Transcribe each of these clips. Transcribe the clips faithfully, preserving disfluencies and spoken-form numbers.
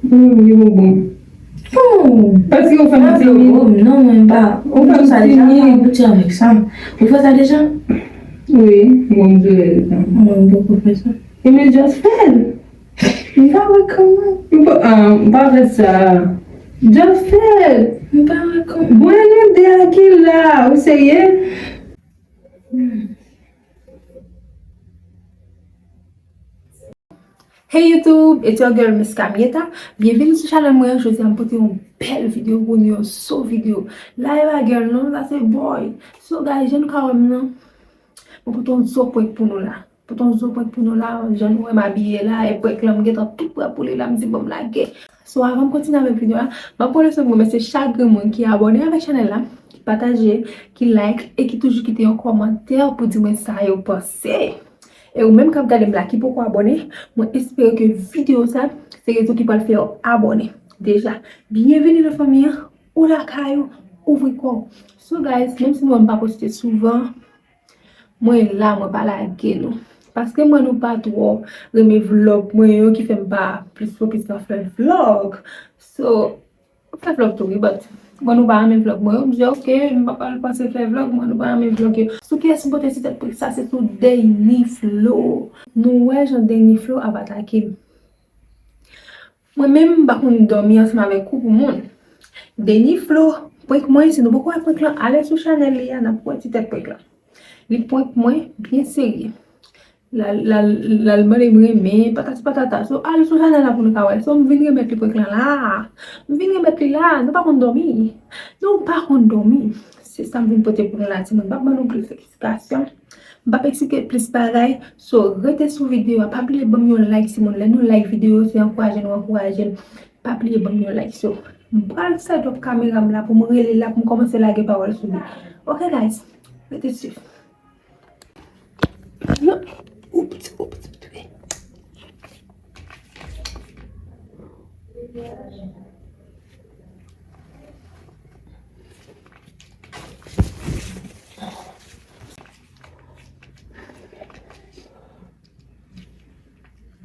Ou menm gen bonbon. Oh, paske ou fè m timid. Non, mwen pa. Ou fè m timid. Ou fè sa deja? Ou fè sa deja? Wi, bon, m jwe sa. Mwen, m poko fè sa. Ebyen, just fè l. M pa wè kòman. M pa, ah, m pa fè sa. Just fè l. M pa wè kòman. Bon, e nou de a ki la. Ou serye? Hmm. Hey YouTube, it's your girl Miss Camieta. Byenveni sou chanèl mwen. Jodi a m pote yon bèl videyo pou nou, yon zo videyo. La e pa girl non, la se boy. So guys, jan nou ka wè m nan, mwen pote yon zo prank pou nou la. Pote yon zo prank pou nou la, jan nou wè m abiye la, e prank lan m gentan tou prè pou li la, m di bon m lage. So avan m kontinye avèk videyo a, m ap pran lè sa pou m remèsye chak grenn moun ki abòne avèk chanèl la, ki pataje, ki like e ki toujou kite yon kòmantè pou di mwen sa yo panse. E ou menm k ap gade m la ki poko abòne, mwen espere ke videyo sa se rezon ki pral fè w abòne. Deja, byenveni nan fanmi an, ou lakay ou, ouvri kò w. So guys, menm si nou wè m pa poste souvan, mwen la, mwen pa lage nou. Paske mwen nou pa twò renmen vlòg mwen yo ki fè m pa plis fokis nan fè vlòg. So, m fè vlòg tou wi, but mwen nou pa renmen vlòg mwen yo, m di ok, m pa pral panse fè vlòg, mwen nou pa renmen vlòg yo. Sou kiyès m pote ti tèt prank sa, se sou Dany Flo. Nou wè jan Dany Flo ap atake m. Mwen menm m pa konn dòmi ansanm avèk ou pou moun. Dany Flo prank mwen, si nou poko wè prank lan, ale sou chanèl li a, n ap wè ti tèt prank lan. Li prank mwen byen serye. L al, l al, l al mande m renmen, patati patata. So, al sou chanèl la pou nou ka wè. So, m vin remèt li prank lan la. M vin remèt li la. Nou pa konn dòmi. Nou pa konn dòmi. Se sa m vin pote pou nou la, timoun. M p ap ban nou plis eksplikasyon. M p ap eksplike plis bagay. So, rete sou videyo a. Pa bliye ban m yon like, timoun. Lè nou like videyo, se ankouraje nou ankouraje m. Pa bliye ban m yon like. So, m pral set up kamera m la pou m rele l la, pou m kòmanse lage pawòl sou li. Ok, guys? Rete swiv. Non. Oups, oups, oups.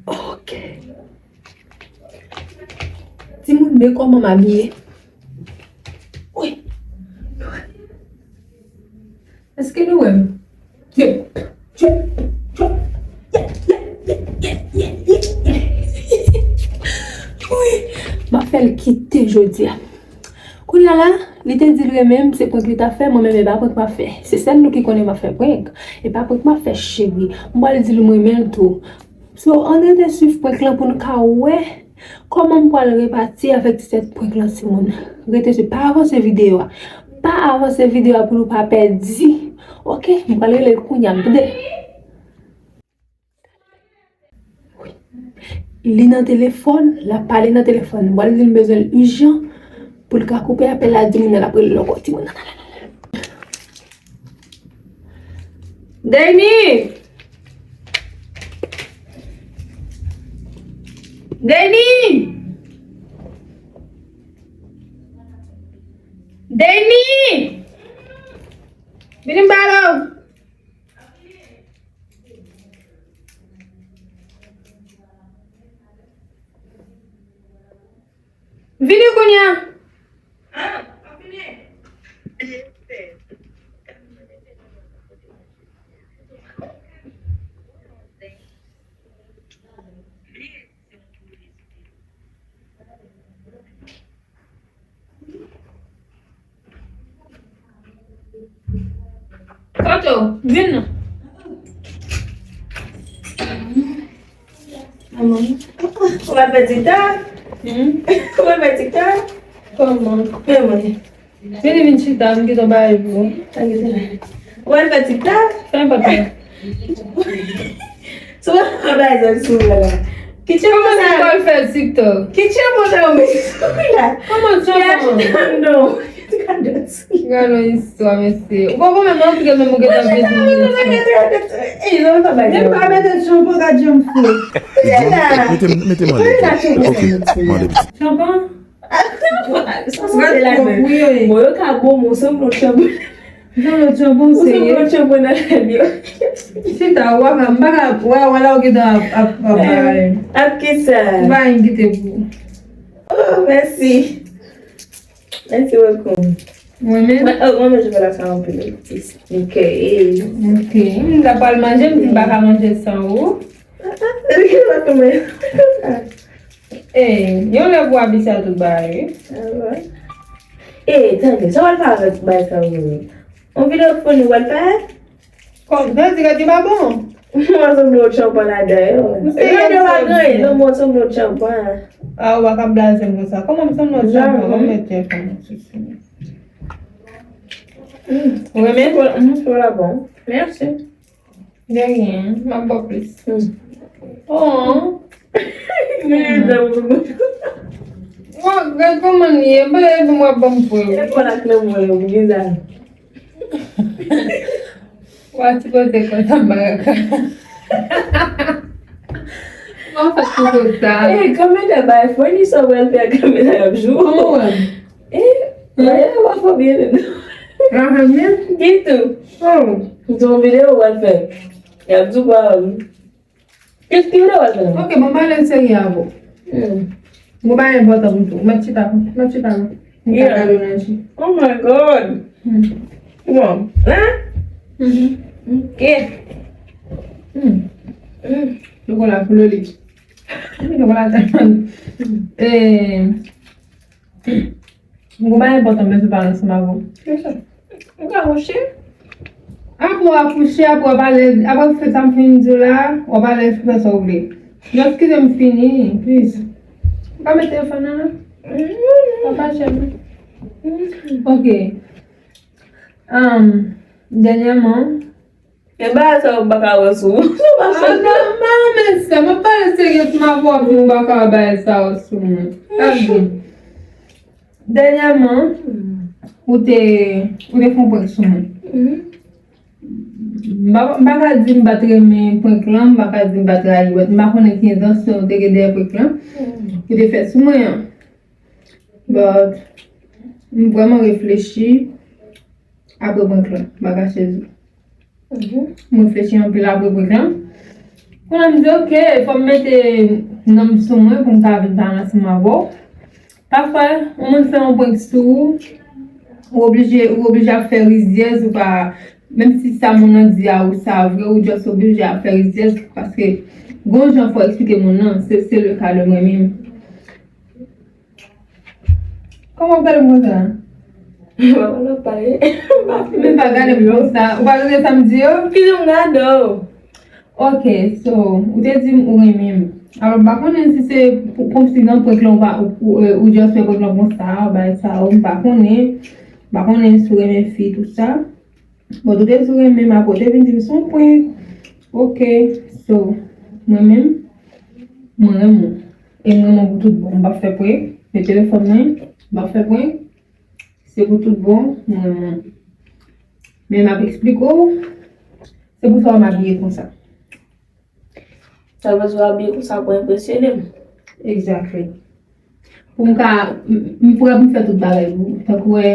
Ok. Timoun, men kòman m abiye. Wi. Èske nou wè m? Tchèp, tchèp, tchèp. Yeah, yeah, yeah. Wi. M ap fè l kite jodi a. Kounye a la, li te di l renmen m, se prank li t ap fè, mwen menm e pa prank m ap fè. Se sèl nou ki konnen m ap fè prank. E pa prank m ap fè, cheri. M pral di l m renmen l tou. So, ann rete swiv prank lan pou nou ka wè kòman m pral repati avèk ti tèt prank lan, timoun. Rete swiv, pa avanse videyo a. Pa avanse videyo a pou nou pa pèdi. Ok, m pral rele l kounye a, m tande. Li nan telefòn, l ap pale nan telefòn. M pral di l m bezwen l ijan pou l ka koupe apèl la, di moun nan l ap rele l ankò, timoun nan. Dany! Dany! Dany! Vini m pale w. Vini kounye a. Kote w? Vin non. Ou pa fè TikTok? Hmm? Ou pa fè TikTok? Kòman? Men mwen. Vini vin chita, m gen yon bagay pou ou. Ou al fè TikTok? Fè yon papa. Sou mwen pa bay zòt sou mwen la. Ki tchanpon sa? Kòman ou al fè TikTok? Ki tchanpon sa ou met sou mwen la? Kòman tchanpon? Ki achte nan non? Gade yon istwa, mesye. Ou poko menm antre, menm ou gentan vle di moun nan. Ey, non, pa bay zòt. Men pa mete tchanpon, gade jan m fou. Mete, mete m anlè. Ok, m anlè piti. Tchanpon? Sa se te ladan. Bon, yo ka bon, men w sanble yon tchanpon. Jan lòt tchanpon w sanble yon tchanpon nan lèb yo. Chita, w ap, m pa ka, wè, wè la w gentan ap, ap, ap, ap. Ap kisa? Ou pa gen kite pou. Oh, mèsi. Mèsi bokou. Mwen menm? Mwen, oh, mwen menm, jwè la sa anpil. Ok. Ok. M ta pral manje, m di m pa ka manje san ou. Ah, ah, ki lòt mwen? Eh, yon lè pou abitye a tout bagay, wi. Ah, ouais. Eh, tande, sa w al fè avèk bagay sa yo? Yon videyo fon ou al fè? Kòm, sa di gade pa bon. Mwen sanble yon tchanpan ladan yo. Ou se yon tchanpan. Non, mwen sanble yon tchanpan. Ah, ou pa ka blaze m konsa. Kòman m sanble yon tchanpan? Mwen mete fon sou sou. Ou renmen? Mwen se la bon. Mèsi. De rien, m ap ba w plis. Oh. Mwen, gad kòman li ye, m pa ta epi m w ap ban m fre. E pa la kle mwen yo, bizarre. Wa ti pote kontan baraka. Mwen fè tout sa. Eh, kanmenè bay, fò ni sa w pral fè kanmenè y ap jou. Kòman w wè m? Eh, dayè w ap fò byen menm. Lajan byen? Ditou. Oh. M di yon videyo w pral fè. Y ap di w pa. Kèske w wè la? Ok, bon, pale serye avè w. Hmm. Mwen pa enpòtan pou tou. Mèt chita, mèt chita la. Mwen pa gade nan je. Oh my God. Hmm. Bon, hein? Mhm. Ok. Hmm. Hmm. Chokola pou Loli. Chokola tèlman. Eh, Mwen pa enpòtan, men se pa ansanm avè w. Kisa? Ou ka kouche? Apre w akouche, apre w pa alèz, apre w fè sa m fin di w la, w pa alèz pou fè sa w vle. Just kite m fini, please. Ou ka met telefòn nan la? Papa chèf. Ok. Um, dènyèman, Men bagay sa yo m pa ka wè sou ou. Sou pa sa. Ah, non, m pa renmen sa. Mwen pale serye sou m avè w, ap di m pa ka wè bagay sa yo sou mwen. Sa vle. Dènyèman, ou te, ou te fè yon prank sou mwen. M pa, m pa ka di m pa t renmen prank lan, m pa ka di m pa t rayi w. M pa konnen ki entansyon ou te gen dèyè prank lan. Ou te fè sou mwen an. But, m vrèman reflechi apre prank lan. M pa kache di w. Mhm. Mwen reflechi anpil apre prank lan. Kounye a m di, ok, fò m mete nanm sou mwen pou m ka vin pale ansanm avè w. Pafwa, yon moun fè yon prank sou ou, ou oblije, ou oblije ap fè rizyèz, ou pa, menm si sa moun nan di a ou sa vre, ou just oblije ap fè rizyèz, paske gon jan fò eksplike moun nan, se, se le ka de mwen menm. Kòman w ap gade m konsa? Mwen pa nan pale. Men pa gade m konsa. Ou pa tande sa m di yo? Kijan m gade w? Ok, so, ou te di m ou renmen m. Alò, m pa konnen si se pou, kòmsi nan prank lan ou pa, ou, ou, eh, ou just fè prank lan konsa, bagay sa yo, m pa konnen. M pa konnen si w renmen fi, tout sa. Bon, ou te di w renmen m, apre w te vin di m se yon prank. Ok, so, mwen menm, mwen renmen w. E mwen renmen w pou tout bon. M p ap fè prank. Men telefòn mwen, m p ap fè prank. Se pou tout bon, mwen renmen w. Men m ap eksplike w, se pou sa w m abiye konsa. Sa vle di w abiye konsa pou enpresyone m. Exactly. Pou m ka, m, m prè pou m fè tout bagay pou ou. Tankou wè.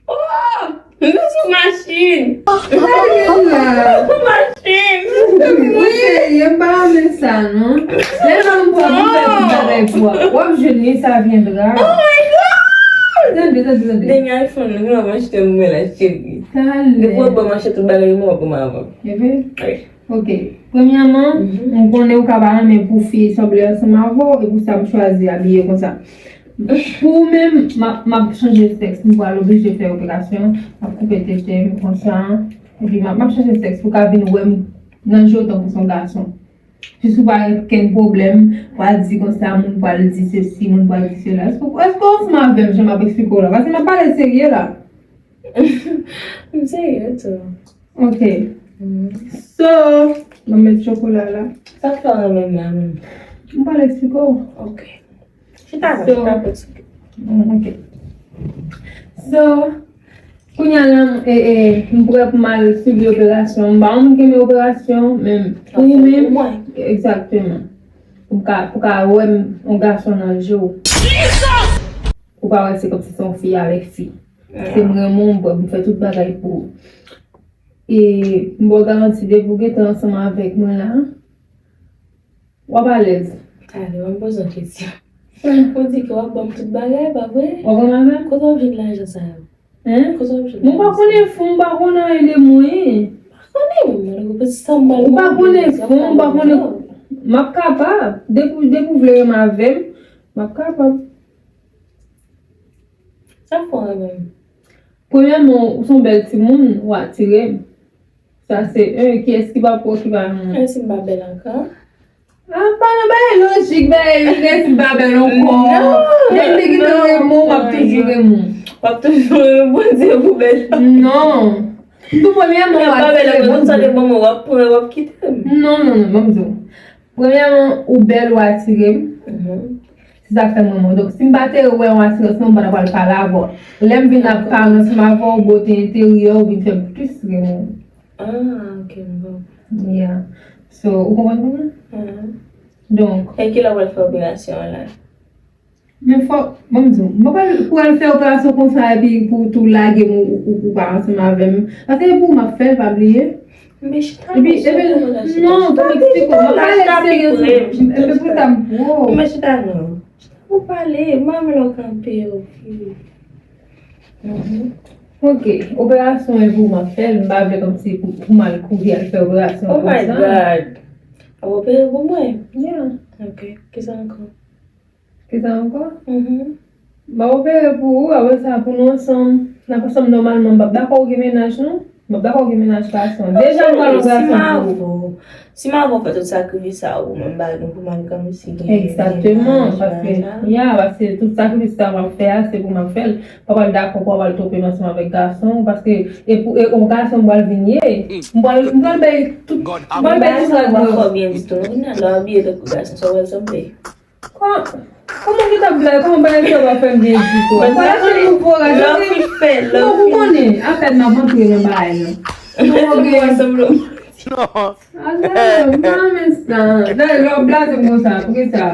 Oh! M te sou machin! Machin! Ou serye, m pa renmen sa, non. Lè m prè pou m fè tout bagay pou ou. W ap jwenn li, sa viendra. Oh my God! Tande, tande, tande. Dènye iPhone, nou, m achte m mwen la, cheri. Talè. Depi w ap ban m achte tout bagay, mwen w ap ban m avan. Epi? Wi. Ok. Premyèman, mhm, m konnen ou ka pa renmen pou fi sanble ansanm avè w, e pou sa m chwazi abiye konsa. Pou ou menm, m ap, m ap chanje sèks, m pral oblije fè operasyon, m ap koupe tete m konsa, epi m ap, m ap chanje sèks pou w ka vin wè m nan je w tankou se yon gason. Jis ou pa gen okenn pwoblèm, pral di konsa, moun pral di sesi, moun pral di sela. Èske, èske w ansanm avè m, jan m ap eksplike w la? Paske m ap pale serye la. M serye tou. Ok. Mm. So, mwen met chokola la. Sa k fè w renmen m la menm? M pral eksplike w. Ok. Chita la, so, chita pou eksplike. Mm, ok. So, kounye a la, e, e, m prè pou m al sibi operasyon. M pa yon moun ki renmen operasyon, men pou ou menm, egzakteman. Pou ka, pou ka wè m, yon gason nan je w. Ou pa wè se kòmsi se yon fi avèk fi. Se m renmen w, m prè pou m fè tout bagay pou ou. E m ba w garanti depi w gentan ansanm avèk mwen la, w ap alèz. Talè, w ap poze w kesyon. Ou di ke w ap ban m tout bagay, pa vre? W ap ban m avè m? Kote w ap jwenn lajan sa yo? Hein? Kote w ap jwenn lajan sa yo? Mwen pa konnen fon, mwen pa konnen anyen de mwen. Pa konnen, mwen, mwen, mwen, sa m pral Ou pa konnen fon, ou pa konnen. M ap kapab. Depi, depi w vle renmen avè m, m ap kapab. Sa fè w renmen m? Premyèman, ou se yon bèl timoun, ou atire m. Sa se en, kiyès ki pa po, ki pa renmen w? E si m pa bèl ankò? A, pa nan bagay lojik, bagay, kiyès ki pa bèl ankò? Non, depi te gen renmen w, m ap toujou renmen w. W ap toujou renmen Bondye pou bèl. Non. M tou premyèman, w atire m. Lè m pa bèl ankò, tout sa te bon, w ap pran, w ap kite m. Non, non, non, ban m di w. Premyèman, ou bèl, ou atire m. Se sa k fè m renmen w. Donk, si m pa te wè yon atirans nan, m pa t ap pral pale avè w. Lè m vin ap pale ansanm avè w, bote enteryè w vin fè m plis renmen w. Ah, ok, m konprann. Yeah. So, ou konprann mwen? Donk. E kilè w pral fè operasyon an la? Men fò, ban m di w, m pa pral pou al fè operasyon konsa epi pou tou lage m ou, ou, ou pa ansanm avè m. Paske e pou ou m ap fè l, pa bliye. Men chita non, se yon konvèsasyon. Non, fò m eksplike w. M ap pale serye. Epi pou sa m pran w. Men chita non. Chita pou pale, m pa vle w kanpe, ok. Ok, operasyon e pou ou m ap fè l, m pa vle kòmsi pou, pou m al kouri al fè operasyon konsa. Oh my God. Ap opere pou mwen? Yeah. Ok, kisa ankò? Kisa ankò? M ap opere pou ou, apre sa, pou nou ansanm, n ap ansanm nòmalman. M p ap dakò w gen mennaj, non. M p ap dakò w gen mennaj gason. Deja, m pral operasyon pou ou. Si m avè w fè tout sakrifis sa yo pou mwen, m pa gen pou m al kòmsi gen mennaj la. Egzakteman, paske, ya, paske tout sakrifis sa m ap fè a, se pou m ap fè l. Pa pral dakò pou w al twonpe m ansanm avèk gason, paske e pou, e yon gason m pral vin ye. M pral, m pral bay tout, m pral bay tout sa. Mennaj la pa fè w byen ditou, non. Kounye a, lè w abiye tankou gason, sa w pral sanble? Kò-, kòman ki t ap blaze? Kòman bagay sa yo pa fè m byen ditou? Mwen pa achte nouvo rad. Lè w fin fè, lè w fin. Non, ou konnen, apèn m ap antre nan bagay la. Non, ok. Azalè, m pa renmen sa. Dayè, lè w ap blaze m konsa, poukisa?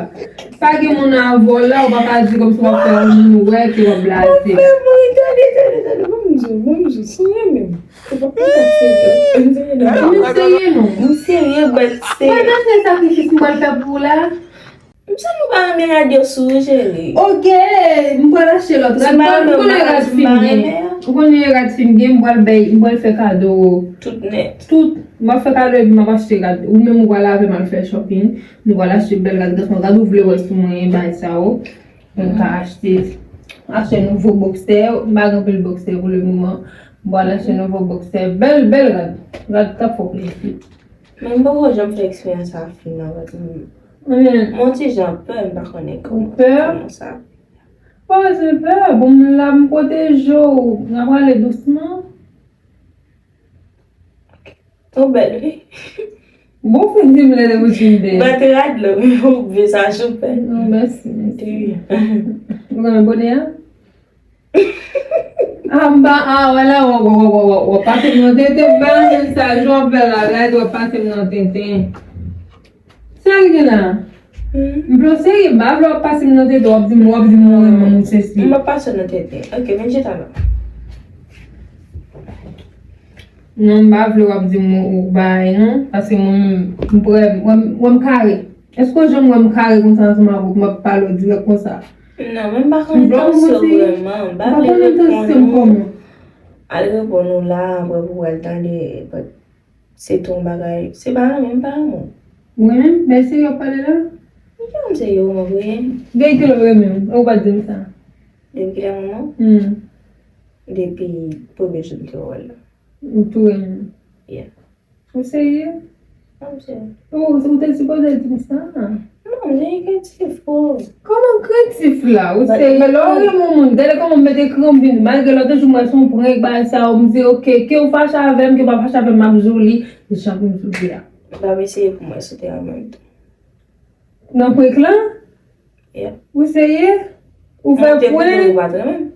Pa gen moun avè w la, ou pa ka di kòmsi w ap fè yon moun wè ke w ap blaze. Mwen vrèman, tande, tande, tande, ban m di w, ban m di w, serye menm. Se pa kontak serye. M serye non. M serye non. M serye, but se. Mwen nan fè sakrifis m pral fè pou ou la. M santi w pa renmen rad yo sou ou, cheri. Ok, m pral achte lòt rad. Ou konnen rad fi m gen. Ou konnen rad fi m gen, m pral bay, m pral fè kado. Tout nèt. Tout. M ap fè kado epi m ap achte rad. Ou menm ou pral avè m al fè shopping. Nou pral achte bèl rad gason. Rad ou vle wè sou mwen, bagay sa yo. Mwen ka achte, achte nouvo bòksè. M pa gen anpil bòksè pou le moman. M pral achte nouvo bòksè. Bèl, bèl rad. Rad k ap fè w plezi. Men m poko janm fè eksperyans a fi nan vant mwen. Mwen ti jan pè, m pa konnen kòman, kòman sa. Ou pè? Pa bezwen pè. Bon, m la, m pwoteje w. N a prale dousman. Ou bèl, wi. Bon, fè di m lè ou fin bèl. Bat rad la, ou vle sa sou pè. Non, mèsi, mèsi. Ou renmen bonè a? A, m pa, a, wè la, w ap pase m nan tenten, m pa renmen sa, jan w ap fè la, la, w ap pase m nan tenten. Sa ki gen la? M vle w serye, m pa vle w ap pase m nan tenten, w ap di m, w ap di m ou renmen m ou sesi. M ap pase w nan tenten. Ok, vin chita la. Non, m pa vle w ap di m ou, ou bay, non, paske mwen menm, m prè, wè m, wè m kare. Èske w janm wè m kare konsa ansanm avè w, m ap pale w dirèk konsa? Non, men m pa konn tansyon w vrèman. M pa vle reponn ou. Al reponn ou la, apre pou w al tande, but se tou yon bagay, se pa renmen, m pa renmen w. Ou renmen m? Bèl serye w ap pale la? Ki renmen serye w, mwen renmen. Depi kilè w renmen m? Ou pa t di m sa. Depi kilè m renmen w? Hmm. Depi premye jou m te wè w la. Ou tou renmen m? Yeah. Ou serye? Ou, ou te sipoze di m sa. Non, m te gen krentif pou ou. Kòman krentif la? Ou serye? Lè w renmen yon moun, gade kòman m mete kran m vin. Malgre lòt jou m wè se yon prank, bagay sa yo, m di, ok, ke w fache avè m, ke w pa fache avè m, m ap di w li, jan pou m di w li a. M ap eseye pou m wè si w te renmen m tou. Nan prank lan? Yeah. Ou serye? Ou fè prank? Ou pa t renmen m?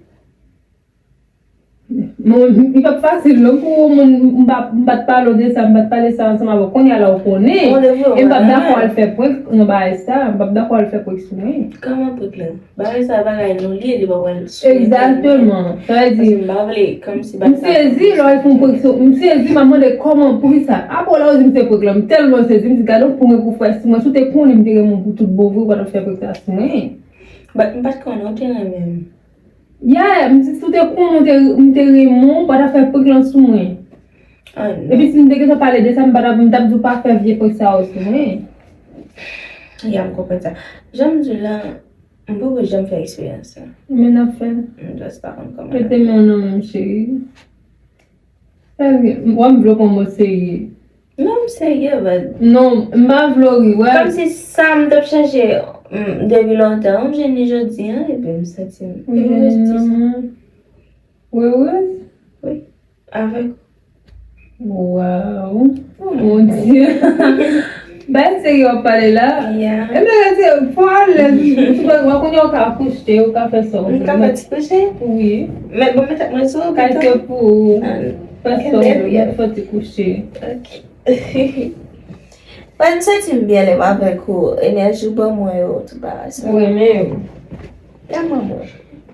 Bon, li p ap fasil non pou yon moun, m pa, m pa t pale w de sa, m pa t pale sa ansanm avè w. Kounye a la ou konnen, e m p ap dakò al fè prank nan bagay sa, m p ap dakò al fè prank sou mwen. Kòman prank lan? Bagay sa bagay nou li ye, li pa pral sou entènèt. Egzakteman. Sa vle di, paske m pa vle, kòmsi bagay sa. M sezi lè w al fè yon prank sou, m sezi, m ap mande kòman, poukisa. Apre w la ou di m se prank lan, m tèlman sezi, m di gade yon prank ou fè sou mwen, si w te konnen m te renmen w pou tout bon vre, ou pa t ap fè prank sa sou mwen. But m pa t konnen w te renmen m. Yeah, m, si w te konnen w te, m te renmen w, w pa t ap fè prank lan sou mwen. Ah non. Epi si m te gentan pale de sa, m pa t ap, m t ap di w pa fè vye prank sa yo sou mwen. Ya, m konprann sa. Jan m di w la, m poko janm fè eksperyans sa. Men n ap fè l. M just pa konn kòman. Mete men w nan men m, cheri. Wè m vle w pran mwen serye. Non, m serye, but Non, m pa vle w ri, wè. Kòmsi sa m t ap chèche mm, depi lontan, m jwenn li jodi a, epi m santi m Ou jwenn erez li di sa. Nan men w. Ou erez? Avèk Wow. Mon Dieu. Bay serye w ap pale la. Yeah. E men se fò alèz. Ou pa konnen w ka kouche, w ka fè sa w M ka fè ti kouche? Wi. Men bon, mete mwen sou Kalite pou ou fè sa w vle, fò ti kouche. Ok. Mwen m santi m byen lè m avèk ou. Enèji w ban mwen yo, tout bagay sa. Ou renmen yo. Tèlman bon.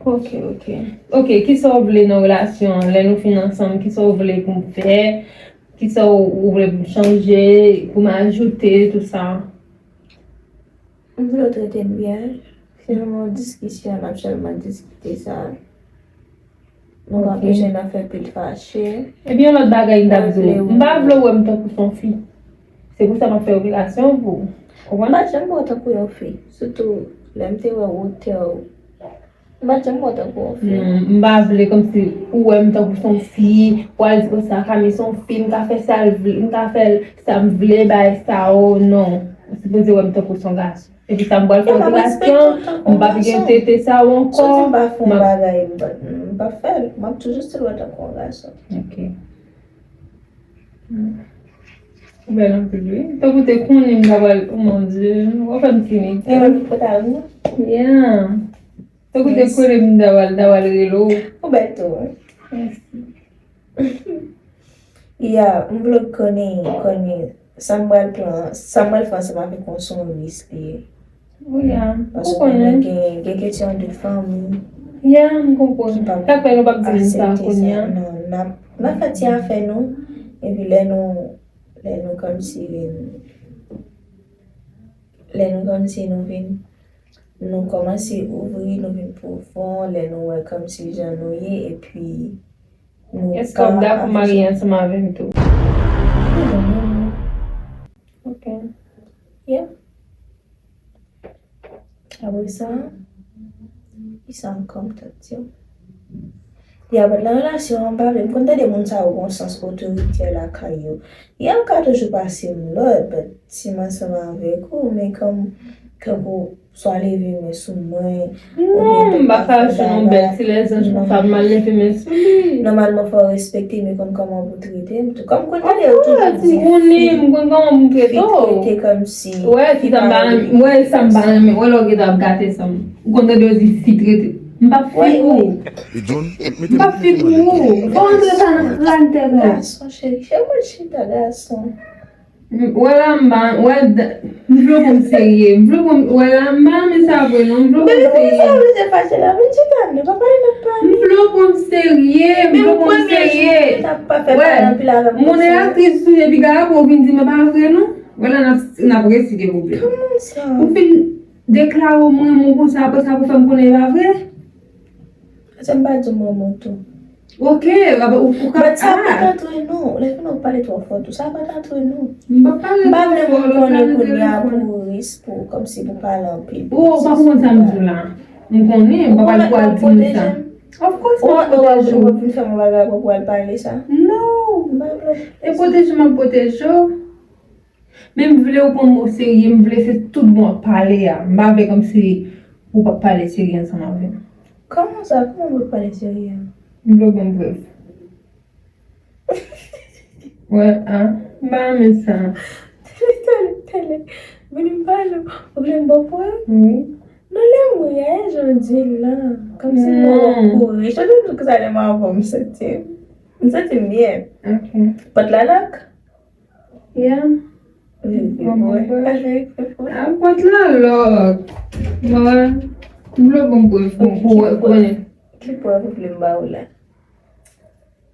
Ok, ok. Ok, kisa w vle nan relasyon an? Lè nou fin ansanm, kisa w vle pou m fè? Kisa w, w vle pou m chanje, pou m ajoute, tout sa? M vle w trete m byen. Si nou nan yon diskisyon, n ap sèlman diskite sa. Nou pa bezwen nan fè pil fache. Ebyen, yon lòt bagay m t ap di w. M pa vle w wè m tankou s on fi. Se pou sa m ap fè operasyon pou ou. Konprann? M pa t janm wè w tankou yon fi. Sitou lè m te wè wotè w. M pa t janm wè w tankou yon fi. Non, m pa vle kòmsi ou wè m tankou s on fi, pou al di konsa, Camille s on fi, m ka fè sa l vle, m ka fè sa m vle, bay sa, oh non. Ou sipoze wè m tankou s on gason. Epi sa m pral fè operasyon, m p ap gen tete sa yo ankò. Si w di m pa fè yon bagay, m p ap fè l. M ap toujou still wè w tankou yon gason. Ok. Ou bèl anpil, wi. Tankou te konnen m ta pral, oh mon Dieu, w ap fè m timid. Gen lòt kote al non? Yeah. Tankou te konnen m ta pral, ta pral rele w. Ou bèl tou, wi. Mèsi. Ya, m vle w konnen, konnen, sa m pral pran, sa m pral fè ansanm avèk ou se yon risk li ye. Wi, ya, m Paske konnen. Gen, gen kesyon de fanmi. Ya, m konprann. Sa k fè nou p ap di m sa kounye a? Non, n ap, n ap fè ti afè nou. Epi lè nou, lè nou kòmsi vin, lè nou kòmsi nou vin, nou kòmanse ouvri, nou vin pwofon, lè nou wè kòmsi jan nou ye, epi nou Èske w ap dakò marye ansanm avè m tou? Ok. Yeah. Apre sa, kisa ankò m t ap di w? Ya, but nan relasyon an, m pa vle, m konn tande moun sa yo gen yon sans otoritè lakay yo. Ya, m ka toujou pase m lòd, but si m ansanm avèk ou, men kòm, kòm ou swa leve men sou mwen, Non, m pa ka jwe yon bèl ti lèzanj konsa, m al leve men sou li. Nòmalman, fò w respekte m, e konn kòman pou w trete m tou. Kòm m konn tande yo toujou di Ou konnen, m konn kòman pou m trete w. Trete kòmsi. Wè, si sa m pa renmen, wè, sa m pa renmen, wè lè w gentan ap gate san m. Ou konn tande yo di fi trete. M p ap fi pou ou. M p ap fi pou ou. Fò w antre sa nan tèt ou. Gason, cheri, cheri, mwen chita, gason. Wè la m pa, wè, m vle w pou m serye. M vle w pou m, wè la m pa renmen sa vre non, m vle w pou m serye. Sa vle di fache la, vin chita, nou pa pale, nou pa pale. M vle w pou m serye, m vle w pou m serye. Wè, m konnen aktris ou ye, piga apre w vin di m pa vre non. Wè la n ap, n ap resi gen pwoblèm. Kòman sa? Ou fin deklare w renmen w konsa, apre sa pou fè m konnen e pa vre? Se m pa di w m renmen w tou. Ok, ou, ou ka. But sa pa t antre non. Lè fini w pale twò fò tou. Sa pa t antre non. M pa pale M pa vle twò fò, moun konnen lòt kounye a telefòn. Pou risk pou, kòmsi pou pale anpil. Oh, ou pa konprann sa m di w la. M konnen, m pa pral pou al di moun sa. Of course, m ap pwoteje w. Ou vin fè m yon bagay pou al pale sa. No. M pa vle. E pwoteje m ap pwoteje w. Men m vle w pran m oserye, m vle se tout bon w ap pale a. M pa vle kòmsi ou p ap pale serye ansanm avè m. Kòman sa? Kòman m pou pale serye? M vle w ban m prèv. Wè, a, m pa renmen sa. Tele, tele, tele. Vini m pale w. Ou vle m ba w prèv? Wi. Non, lè m ri a, e jan w di l la. Kòmsi m wè w kouri. Chak jou m di w konsa lè m avè w, m santi m. M santi m byen. Ok. Pòt la lòk? Yeah. Vin, vin, vin. A pòt la lòk. Bon, m vle w ban m prèv pou, pou, pou konnen. Ki prèv ou vle m ba w la?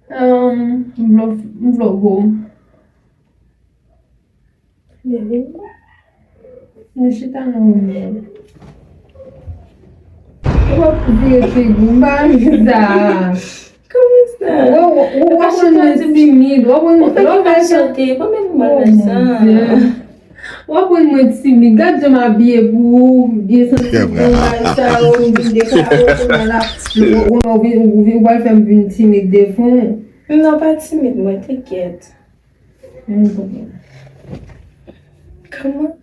Um, m vle, m vle w go. Bebe, m bon. Nou chita nan yon mòn. Twòp vire figi w, m pa renmen sa. Kòman sa? Ou, ou, ou, w ap wè mwen timid, w ap wè mwen, ou fè lè w fè sa. Chante, kòman pou mwen fè sa? W ap wè mwen timid. Gad jan m abiye pou ou, byen santi bon, bagay sa yo, m vin deklare w, kounye a la, ou, ou, ou, ou, ou pral fè m vin timid devan w. Non, pa timid, mwen, te kyèt. Kòman?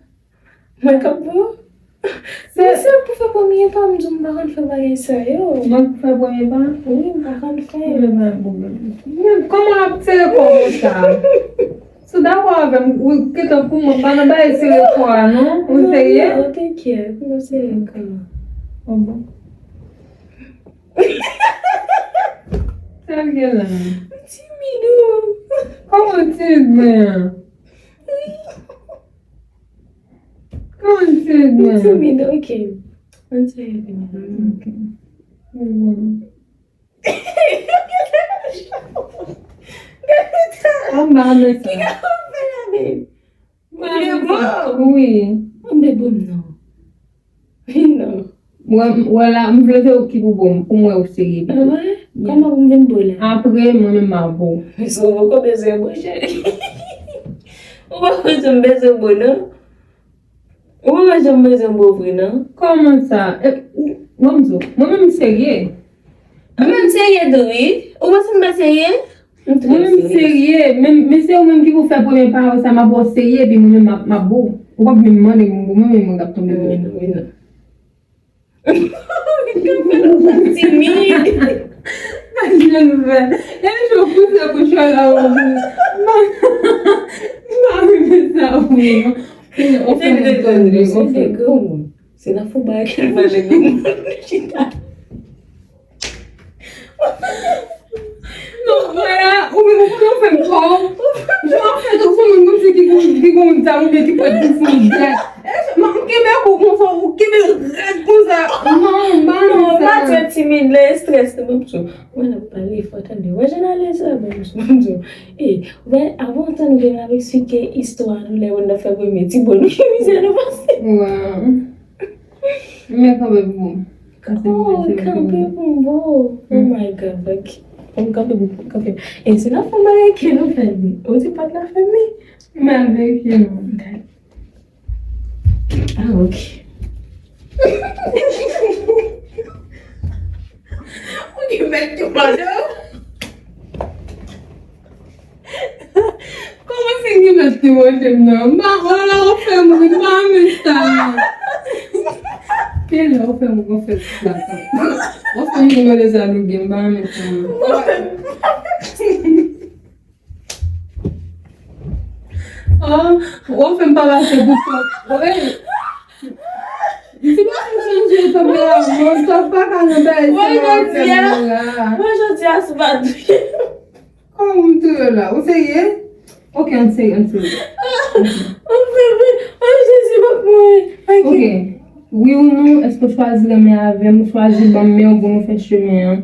Mwen k ap bo? Se, se pou fè premye pa, m di w m pa konn fè bagay sa yo. Mwen pou fè premye pa? Wi, m pa konn fè. Premye pa, bon, men kòman w ap sere kò w konsa? Si w dakò avè m, ou gentan kou mwen, pa nan bagay sere kò a, non? Ou serye? Non, non, te kyèt, m pa sere kò. Oh, bon. Sa l gen la? M timid, o. Kòman timid mwen an? Kòman timid mwen an? M timid, ok. Ann sere vini. Ok. Bon. Gade sa. Anba men sa. Ki gade w fè la, babe? Mwen bon. Wi. Ann de bon non. Vin non. Wè, wè la, m vle se ou ki pou bon, pou m wè ou serye. Ah ouais? Kòman pou m vin bo la? Apre, mwen menm m a bo. Mesye, ou poko bezwen bo, cheri. Ou pa bezwen m bezwen bo, non. Ou pa bezwen m bezwen bo vre, non. Kòman sa? E, ou, mwen m di w, mwen menm m serye. Mwen menm m serye tou, wi. Ou panse m pa serye? Mwen menm serye, men, men se ou menm ki pou fè premye pawòl sa, m ap wè w serye, epi mwen menm m ap, m ap bo. Ou p ap menm mande m, mwen menm mwen k ap tonbe bo. Wi, non, wi, non. Timid. Gad jan l fè. E jou pouse pou chwa la ou. M pa renmen sa pou ou. Ou fè m tonbe, ou fè. Se nan fou bagay ke l fè nèg yo chita. Non, frè, ou menm ou konnen ou fè m kò. Jan w ap fè tou sou moun kòmsi ki gon, ki gon zam oubyen ki pwèt pou fè m dèt. M kenbe kou konsa, ou kenbe rèd konsa. Non, m pa renmen sa. Non, pa trè timid, lè estrès, mwen ap pale fò tande. Wè jan alèz la, mwen, m di w. E, wè, avan w tann, nou gen avèk eksplike istwa nou lè nou fè premye ti bò nou, ki mizè nou pase. Waw. Men kanpe pou mwen. Oh, kanpe pou mwen. Oh my God, ok. Fò m kanpe pou, kanpe. E se nan fon bagay ke nou fè li. Ou di pòt la fèmen. Men veye non. Ah, ok. Ou gen mèt ki mande w. Kòman se gen mèt ki mande m nan? M pa, oh la, w ap fè m ri, m pa renmen sa. Ke lè w fè m ri, w fè m sa. W fè m ri, mande sa nou gen, m pa renmen sa. Oh, w ap fè m pa pase pou fò. Wi. Si pa pou chanje tonbe la, mwen, sa pa ka nan bagay sa yo ap fè m la. Mwen jodi a, si pa touye. Kòman m touye w la? Ou serye? Ok, ann serye, ann serye. Ann fè vre. Oh, Jezi, m ap mouri. Ok. Wi ou non, èske w chwazi renmen avè m? Ou chwazi ban m men w pou nou fè chemen an?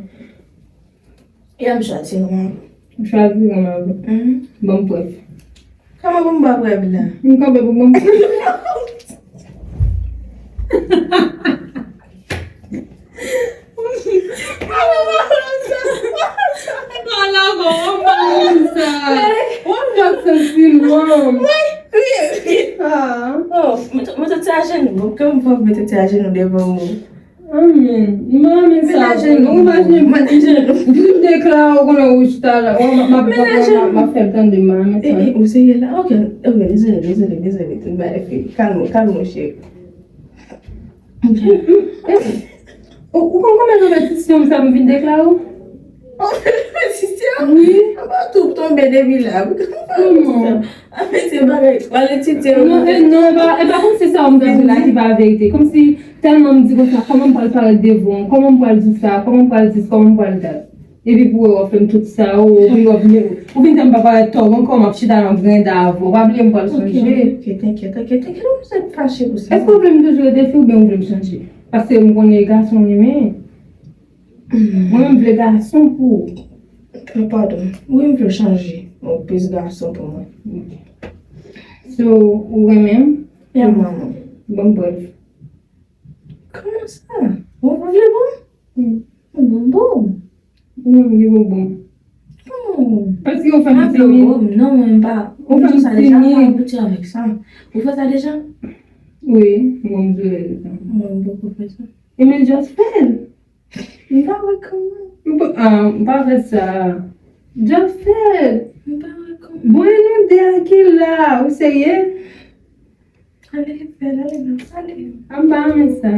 Ya m chwazi renmen avè w. Ou chwazi renmen avè m? Mhm. Ban m prèv. Kòman pou m ba prèv la? M kanpe pou ban m prèv. Ala bon, m pa renmen sa. W ap jòt santi l, non. Ah. Oh, mete, mete ti ajenou. Bon, kòman pou mete ti ajenou devan ou? Amen. M pa renmen sa. Mete ajenou. Ou imajine m, m deklare w konnen ou chita la. W ap, m ap, m ap, m ap fè l tande m pa renmen sa. Eh, eh, ou serye la? Ok, ok, dezole, dezole, dezole. Tout bagay fini. Kalme w, kalme w, cheri. Ou, ou konn konbyen repetisyon sa m vin deklare w? Repetisyon? Wi. Apa tou tonbe depi la. Kòman? Apa se bagay, pale ti tè. Non, e, non, e pa, e pa kòmsi sa w m ta di la ki pa verite. Kòmsi tèlman m di konsa, kòman m pral parèt devan w, kòman m pral di sa, kòman m pral di, kòman m pral dat. Epi pou wè w ap fè m tout sa, ou, ou vin, w ap vin, ou vin fè m pa parèt twò bon, kòman m ap chita nan grenda avè w. Pa bliye m pral sonje. Ok, ok, tenkèt, tenkèt, tenkèt, ou bezwen fache pou sa. Èske w vle m toujou rete fi oubyen w vle m chanje? Paske m konnen e gason w renmen. Mwen menm m vle gason pou ou. Padon. Wi, m vle w chanje. Ou plis gason pou mwen. Ok. So, ou renmen m? Ya, manman. Bon, bref. Kòman sa? Ou pa vle bonm? Ou bonbon? Ou menm ki bonbon. Èske ou fè m timid? Non, mwen pa. Ou fè m timid. Ou di sa deja, mwen pa abitye avèk sa. Ou fè sa deja? Wi, mwen m di w deja. Mwen m poko fè sa. E men just fè l. M pa wè kòman. M pa, ah, m pa fè sa. Just fè l. M pa wè kòman. Bon, e nou de a ki la. Ou serye? Ale, fè l, ale, non, ale. Ah, m pa renmen sa.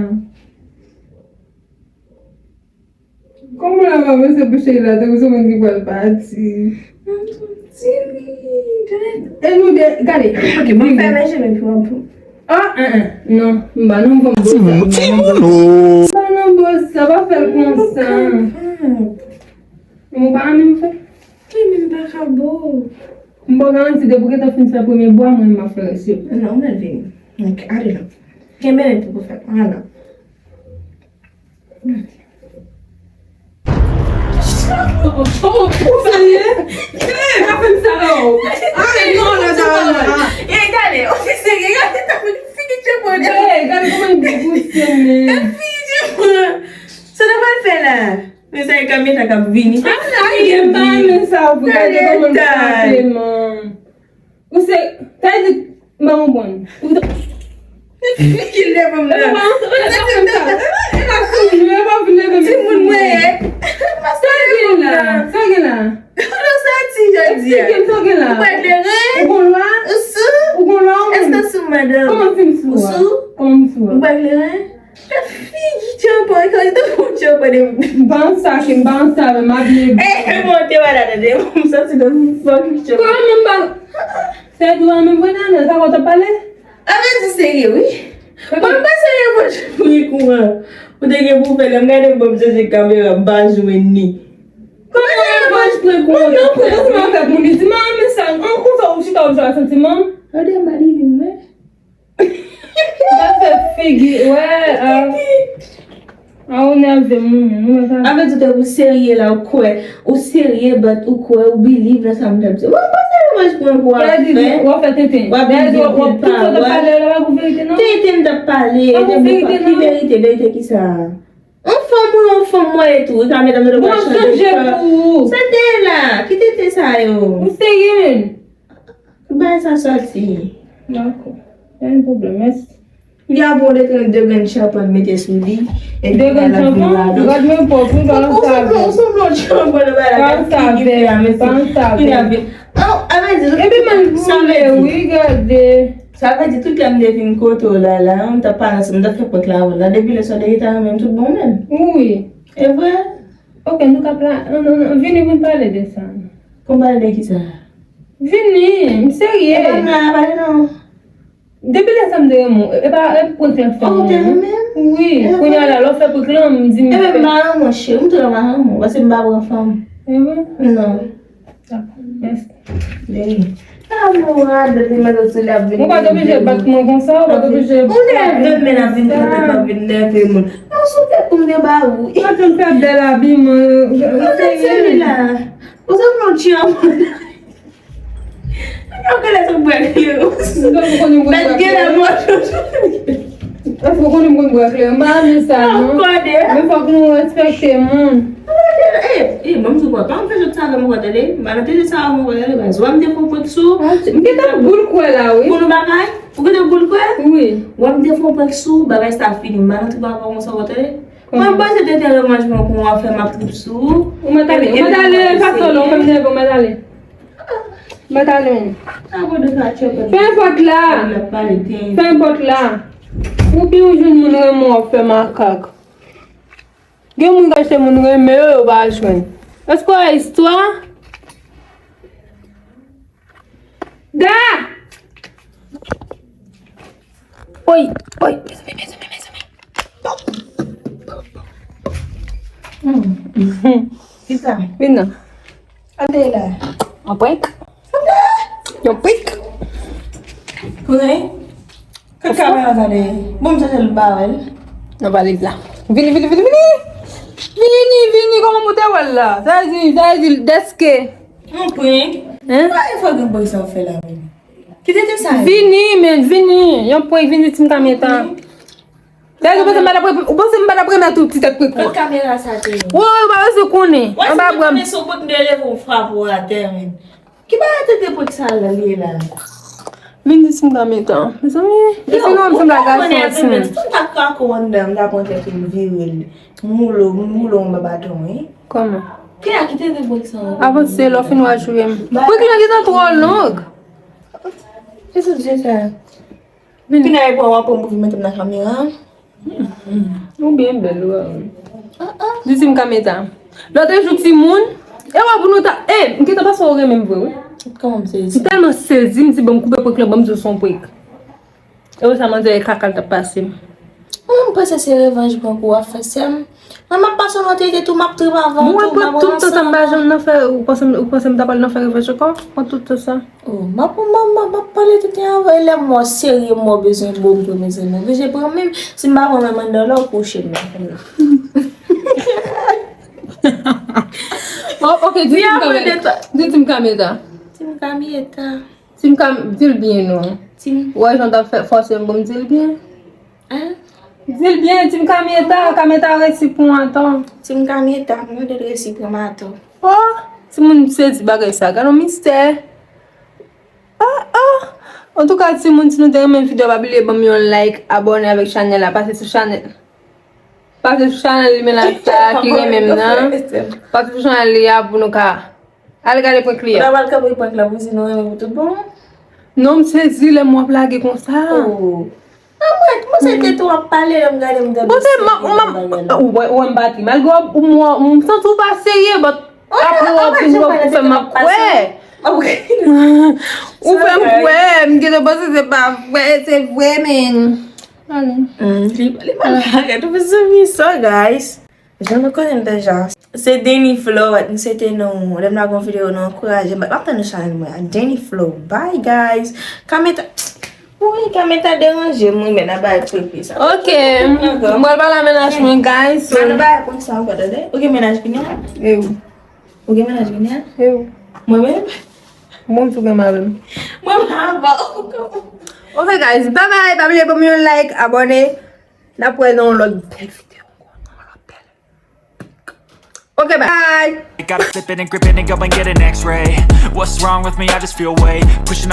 Kòman la va panse pou Sheila, tankou se mwen ki pral pati? Mwen tou timid. E nou de, gade. Ok, bon, fèmen je m pou, pou. Ah, ah, ah, non, m pa nan bon bout sa. M pa nan bon sa, pa fè l konsa. Ou pa renmen m fè? Wi, men m pa ka bo. M ba w garanti, depi w gentan fin fè premye bwa, mwen, m ap fè rès yo. Non, mwen vini. Ok, ale la. Kenbe men pou w fè. Ala. Ou serye? Hey, pa fè m sa, non. Ay, non, non, non, non. Hey, gade, ou serye? Gade, ta fè figi djepon. Hey, gade kòman l depouse, men. Figi djepon. Sa ta pral fè la? Men sa e kamyon sa k ap vini. Ah, sa gen pa men sa vre. Gade kòman l frape, man. Ou se, sa vle di, m pa konprann. Ou ta- Ki leve m nan. E pa, e pa, e pa, e pa sou nou, e pa vin leve m. Timoun mwen ye. Sa gen la, sa gen la. Kote w soti jodi a? Eksplike m sa gen la. Ou pral kleren? Ou gon lwa? Ou sou? Ou gon lwa ou menm? Èske w sou, madanm? Kòman si m sou a? Ou sou? Kòman m sou a? Ou pral kleren? Figi tchanpan, e tankou tchanpan de. M pa ansa ke, m pa ansa, men m ap leve. Eh, monte wala tande, m santi nan fòk tchanpan. Kòman m pa, se dwa menm vre nan sa w t ap pale? Avè di serye, wi. Mwen pa serye, mwen pri kouran. Ou te gen pou fè, lè m gade m, bon, m chèche kamera, m pa jwenn li. Kòman mwen pri kouran? Mwen nan pri kouran fè pou li di, m a renmen sa. An konsa ou chita, ou jwe a santi, manm. Gade m a living mwen. Sa fè figi, wè, a, a, ou nève moun, nou mèt a. Avè di ou serye la, ou kwè, ou serye, but ou kwè, ou believe nan sa m t ap di. Mwen pa serye, mwen jis pran kou a fè. W ap fè tenten. W ap di w ap tout sa w t ap pale la, pa pou verite, non. Tenten m t ap pale, pa pou verite, non. Ki verite, verite ki sa? Yon fanm ou yon fanm mwen e tou, ou ka met antre pral chanje kò. Sa te la, ki tenten sa yo? Ou serye, menn? Bay sa soti. Dakò. Pa gen pwoblèm, mèsi. Li ap pran de grenn, de grenn chanpay mete sou li. Epi de grenn chanpay? Gad men pòv, nou pa nan sa avè. Ou sanble yon chanpay nan bagay la, gad figi pye a, mèsi. Epi man sa vle di, wi, gade. Sa vle di tout lè m te vin kote w la, la, m t ap pale ansanm, m t ap fè prank la avè w la. Depi lè sa w te rete avè m, tout bon menm. Wi. E vre? Ok, nou ka pla-, non, non, non, vini pou n pale de sa. Pou n pale de ki sa? Vini, m serye. E pa m la, pale non. Depi lè sa m te renmen w, e pa, e prank lan fè m. Oh, ou te renmen m? Wi, kounye a la, lè w fè prank lan, m di m. Ebyen, m pa renmen w, cheri, m tou pa renmen w, paske m pa pran fanm. E vre? Non. Dakò, mèsi. Mwen pa t oblije bat mwen konsa, ou pa t oblije bat mwen konsa. Ou nève m, men ap vin kote m ap vin nève moun. Mwen sou tèt pou m te ba ou. Ou pa t fè bèl abiman. Ou se seli la. Ou se moun ti an. Ou genlè sou bwè kleren. Mèt genlè mò. Èske w konnen m konn bwè kleren? M pa renmen sa, non. Men fòk nou respekte moun. Eh, eh, ban m di w, pa ann fè jwèt sa avè m ankò, tande. M pa nan tete sa avè m ankò, tande, baz. Wè m te fè yon prank sou. M gentan boule kwè la, wi. Pou nou bagay, ou gentan boule kwè? Wi. Wè m te fè yon prank sou, bagay sa fini. M pa nan trip avè w konsa ankò, tande. Mwen panse te te revanj mwen pou w ap fè m ap trip sou ou. Ou mèt ale, ou mèt ale, fason lè w fè m nève, ou mèt ale. Mwen t ale menm. Fè enpòt la. Fè enpòt la. Ou byen ou jwenn moun renmen w ap fè makak. Gen moun k achte moun renmen yo, yo pa jwenn. Èske w wè istwa? Da! Oy, oy, mezanmi, mezanmi, mezanmi. Kisa? Vin nan. Ande la. Yon prank. Yon prank. Konnen? Kaka mwen gade. Bon, m chache l ba wè l. Nan valiz la. Vini, vini, vini, vini. Vini, vini, kòman ou te wè l la? Sa vle di, sa vle di, dèske. Yon prank? Hein? Pa efò gen prank sa w fè la menm. Kite tout sa. Vini, men, vini. Yon prank, vini, ti m ka mete. Tèt ou panse m pa t ap rep-, ou panse m pa t ap remèt ou ti tèt prekò? Kot kamera sa te ye? Woy, ou pa bezwen konnen. Wè, anba bra m. Mezanmi, si w konn de leve w frape w atè, men. Ki bagay tenten prank sa la, li ye la? Vin di si m ka met an. Mezanmi, e si nou m sanble ak gason an, timoun. Tout ak kako anndan, m ta pran tèt ou, m vire l. M woule w, m woule w anba baton, wi. Kòman? Kè a ki tenten prank sa an? Avanse, lè w fin w a joure m. Prank lan gentan twò long. Kisa w di sa? Vini. Vini, pran w ap pran m pou vin mete m nan kamera. Ou byen bèl, wi. Di si m ka met a. Lòt jou timoun, e wè pou nou ta, e, m gentan panse w renmen m vre, wi. Kòman m sezi? M tèlman sezi, m di, "Bon, m koupe prank lan, ban m di w se yon prank." E wè sa manzè e kaka l t ap pase m. Mwen, m panse se revanj prank ou ap fè, sè m. Mwen, m ap pase w nan tete tou, m ap trip avan w tou, m ap ranse avan w. Mwen, pran tout tan sa, m pa janm nan fè, ou panse, ou panse m ta pral nan fè revanj ankò? Pran tout tan sa. Oh, m ap, m ap, m ap, m ap pale tenten avè w. E lè m wè w serye, m wè w bezwen bo m pran, mezanmi, oblije pran menm. Si m pa pran menm anndan la, w kouche m nan. Oh, ok, di Tim Kameta. Di Tim Kameta. Tim Kameta. Tim Kam, di l byen non. Tim. Ou wè jan w t ap fè fòse m pou m di l byen? Hein? Di l byen, Tim Kameta, Kameta resi pou m atò. Tim Kameta, mwen te resi pou m atò. Oh, timoun sezi bagay sa, gade yon mistè. Ah, ah. Antouka, timoun, si nou te renmen videyo, pa bliye ban m yon like, abòne avèk chanèl la, pase sou chanèl. Pase sou chanèl li mennaj sa ki renmen m nan. Pase sou chanèl li a pou nou ka al gade prank li a. Ou ta pral kanpe prank la pou di nou renmen pou tout bon? Non, m sezi lè m w ap lage konsa. Oh. Ah, mwen, mwen se te tou ap pale, lè m gade m gade. Bon, se ma, ou, ma, ou, ou, ou, m pati. Malgre ou, ou, m santi ou pa serye, but apre w ap vin wè pou fè m ap kwè. Ou fè m kwè, m gentan panse se pa vre, se vre, men. Ale. Mm, li, li mal bagay, tou bezwen sa, guys. Jan nou konnen l deja. Se Denny Flow, m swete nou, lè m lage yon videyo, nou ankouraje m, but m ap tann nou chanèl mwen an. Denny Flow, bye, guys. Kameta, wi, Kameta deranje m, wi, men nan bagay prank sa. Ok, m pral pale a mennaj mwen, guys. Nan bagay prank sa ankò, tande? Ou gen mennaj kounye a? E wi. Ou gen mennaj kounye a? E wi. Mwen menm? Mwen tou gen mari m. Mwen pa avè w. Ok, guys, bye bye. Pa bliye ban m yon like, abòne. N ap wè nan yon lòt bèl videyo. Nan yon lòt bèl. Ok, bye. Gotta flip it and grip it and go and get an x-ray. What's wrong with me? I just feel weight pushing